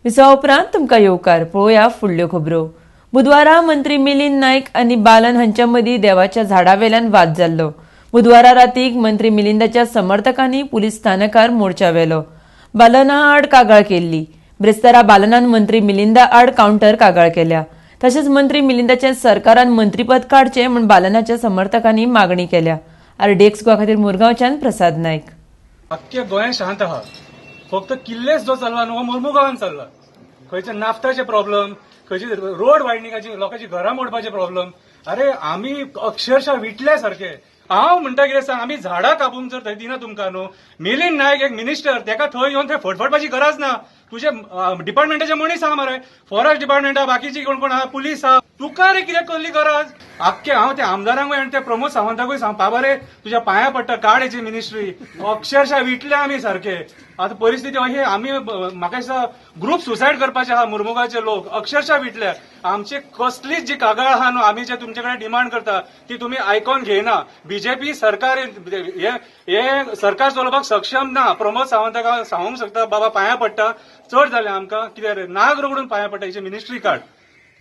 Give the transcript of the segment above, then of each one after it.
विसवा उपरांत तुमकां येवकार. पळोवया फुडल्यो खबरो. बुधवारा मंत्री मिलिंद नायक आनी बालन हांच्या मदीं देवाच्या झाडा वेल्यान वाद जाल्लो. बुधवारा रातीक मंत्री मिलिंदाच्या समर्थकांनी पुलीस स्थानकार मोर्चा व्हेलो. बालना आड कागाळ केल्ली. ब्रेस्तारा बालनान मंत्री मिलिंदा आड कावंटर कागाळ केल्या. तशेंच मंत्री मिलिंदाच्या सरकारान मंत्रीपद काडचें म्हूण बालनाच्या समर्थकांनी मागणी केल्या. आरडीएक्स गोवा खातीर मुरगांवच्यान प्रसाद नायक. अख्खे गोंय शांत आहा. फक्त किल्लेच जो चल्ला न्हू, हो मुर्मुगांवान चल्ला. खंयचे नाफ्ताचे प्रॉब्लम, खंयचे रोड वायडनिंगाची, लोकांची घरां मोडपाचे प्रॉब्लम. अरे, आमी अक्षरशः विटल्या सारखे. हांव म्हणटा कितें सांग, आमी झाडां कापूंक जर थंय दिना तुमकां न्हू, मिलिंद नायक एक मिनिस्टर, तेका थंय येवन थंय फटफटपाची गरज ना. तुजे डिपार्टमेंटाचे मनीस आहा मरे, फॉरेस्ट डिपार्टमेंट आहा, बाकीची कोण कोण आहा, पुलीस आहा. तुका रे कितें कसली गरज? आख्खे हांव त्या आमदारांकूय आनी त्या प्रमोद सावंताकूय सांग, बाबा रे, तुज्या पांया पडटा, काड हेची मिनिस्ट्री. अक्षरशः विटले आमी सारखे. आतां परिस्थिती अशी, आमी म्हाका दिसता ग्रुप सुसायड करपाचे आहा. मुर्मुगाचे लोक अक्षरशः विटले. आमची कसलीच जी कागाळ आहा न्हू, आमी जे तुमचे कडेन डिमांड करता ती तुमी आयकोन घेयना. बीजेपी सरकार हे हे सरकार चलोवपाक सक्षम ना. प्रमोद सावंताक हांव सांगूंक शकता, बाबा, पांया पडटा, चड जालें आमकां. कितें रे, नाक रगडून पांया पडटा. हेची मिनिस्ट्री काड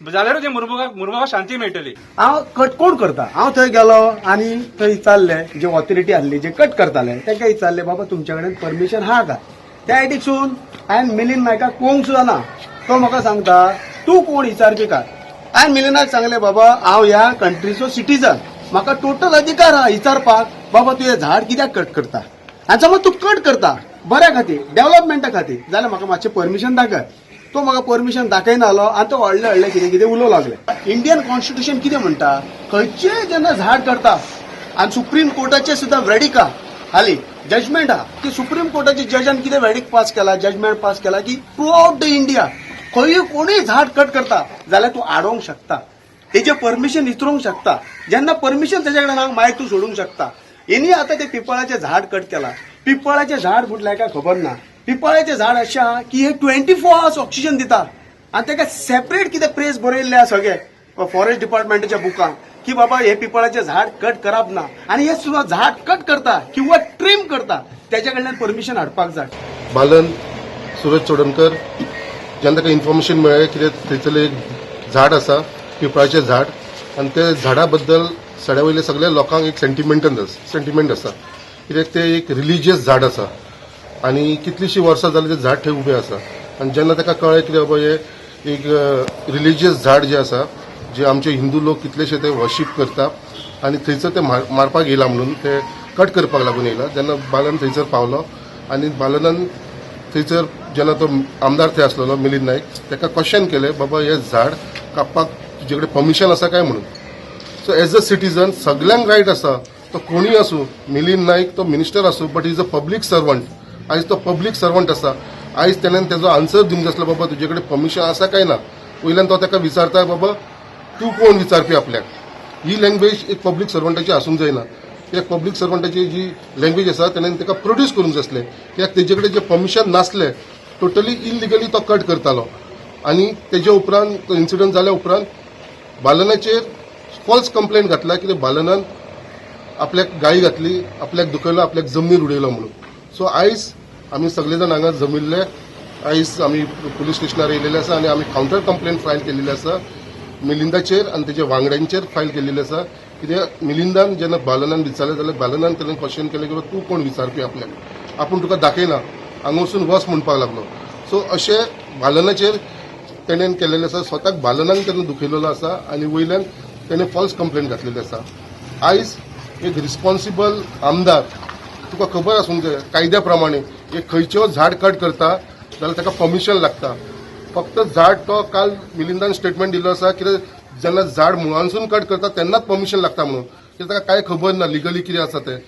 जाल्यारूच मुर्मुगाक मुर्मुगाक शांती मेळटली. हांव कट कोण करता? हांव थंय गेलो आनी थंय विचारले, जे ऑथॉरिटी आहली, जे कट करताले, तांकां विचारले, बाबा, तुमच्या कडेन परमिशन आहा काय? त्या सायडीकसून हांवें मिलिंद नायकाक पळोवंक सुद्दां ना. तो म्हाका सांगता, तूं कोण विचारपी काय? हांवें मिलिंदाक सांगलें, बाबा, हांव ह्या कंट्रीचो सिटीजन, म्हाका टोटल अधिकार आहा विचारपाक, बाबा, तूं हें झाड कित्याक कट करता? आनी समज तूं कट करता बऱ्या खातीर, डेव्हलपमेंटा खातीर जाल्यार म्हाका मातशें परमिशन दाखय. तो म्हाका परमिशन दाखयना जालो आनी तो व्हडले व्हडले कितें कितें उलोवंक लागले. इंडियन कॉन्स्टिट्युशन कितें म्हणटा? खंयचेय जेन्ना झाड करता आनी सुप्रीम कोर्टाचे सुद्दां वेडिक आहा, हाली जजमेंट आहा की सुप्रीम कोर्टाच्या जजान कितें वेडिक पास केला, जजमेंट पास केला की थ्रू आउट the India खंयूय कोणूय झाड कट करता जाल्यार तूं आडोवंक शकता, तेजें परमिशन विचारूंक शकता. जेन्ना परमिशन तेजे कडेन ना, मागीर तूं सोडूंक शकता. हेणी आतां ते पिपळाचें झाड कट केला. पिपळाचें झाड म्हटल्यार काय खबर ना. पिपळाचें झाड अशें आहा की हे 24 आवर्स ऑक्सिजन दिता आनी ताका सेपरेट कितें प्रेस बरयल्लें आहा सगळे फॉरेस्ट डिपार्टमेंटाच्या बुकान की बाबा, हे पिपळाचें झाड कट करप ना. आनी हे सुद्दां झाड कट करता किंवा ट्रीम करता, तेच्या कडल्यान परमिशन हाडपाक जाय. बालन सुरज चोडणकर, जेन्ना ताका इन्फॉर्मेशन मेळ्ळें कितें थंयसरलें एक झाड आसा, पिंपळाचें झाड, आनी ते झाडा बद्दल सड्या वयले सगळ्या लोकांक एक सेंटिमेंट आसा, कित्याक ते एक रिलिजियस झाड आसा आनी कितलींशीं वर्सां जालीं तें झाड थंय उबें आसा. आनी जेन्ना ताका कळ्ळें कितें बाबा, हें एक रिलिजियस झाड जें आसा, जे आमचे हिंदू लोक कितलेशे ते वर्शीप करता आनी थंयसर ते मारपाक येयला म्हणून, ते कट करपाक लागून येयला. जेन्ना बालन थंयसर पावलो आनी बालनान थंयसर जेन्ना तो आमदार थंय आसलेलो मिलिंद नायक, ताका क्वेश्चन केलें, बाबा, हें झाड कापपाक तुजे कडेन परमिशन आसा काय म्हणून. सो एज अ सिटीजन सगल्यांक रायट आसा, तो कोणूय आसूं, मिलिंद नायक तो मिनिस्टर आसूं, but is a public servant. आयज तो पब्लीक सर्वंट आसा. आयज तेणेन तेजो आन्सर दिवंक जाय आसलो, बाबा, तुजे कडेन परमिशन आसा काय ना. वयल्यान तो ताका विचारता, बाबा, तूं कोण विचारपी आपल्याक? ही लँग्वेज एक पब्लीक सर्वंटाची आसूंक जायना. एक पब्लीक सर्वंटाची जी लँग्वेज आसा, तेणेन ताका प्रोड्यूस करूंक जाय आसलें, कित्याक तेजे कडेन जे परमिशन नासलें, टोटली इलिगली तो कट करतालो. आनी तेजे उपरांत, तो इन्सिडंट जाल्या उपरांत बालनाचेर फॉल्स कंप्लेंट घातला, कित्याक बालनान आपल्याक गाळी घातली, आपल्याक दुखयलो, आपल्याक जमनीर उडयलो म्हणून. सो आयज आमी सगळे जाण हांगा जमिल्ले. आयज आमी पुलीस स्टेशनार येयलेले आसा आनी आमी कावंटर कंप्लेंट फायल केलेली आसा मिलिंदाचेर आनी तेच्या वांगड्यांचेर फायल केलेली आसा. कित्याक मिलिंदान जेन्ना बालनान विचारलें जाल्यार बालनान तेणें क्वेश्चन केलें की तूं कोण विचारपी आपल्याक, आपूण तुका दाखयना, हांगा वचून वच म्हणपाक लागलो. सो अशें बालनाचेर तेणेन केलेलें आसा. स्वताक बालनाक तेणें दुखयलेलो आसा आनी वयल्यान तेणें फॉल्स कंप्लेंट घातलेली आसा. आयज एक रिस्पॉन्सिबल आमदार, तुका खबर आसूंक जाय, कायद्या प्रमाणे एक खंयच्यो झाड कट करता जाल्यार ताका परमिशन लागता. फक्त झाड तो काल मिलिंदान स्टेटमेंट दिल्लो आसा, कितें जेन्ना झाड मुळांसून कट करता तेन्नाच परमिशन लागता म्हणून. कित्याक ताका कांय खबर ना लिगली कितें आसा तें.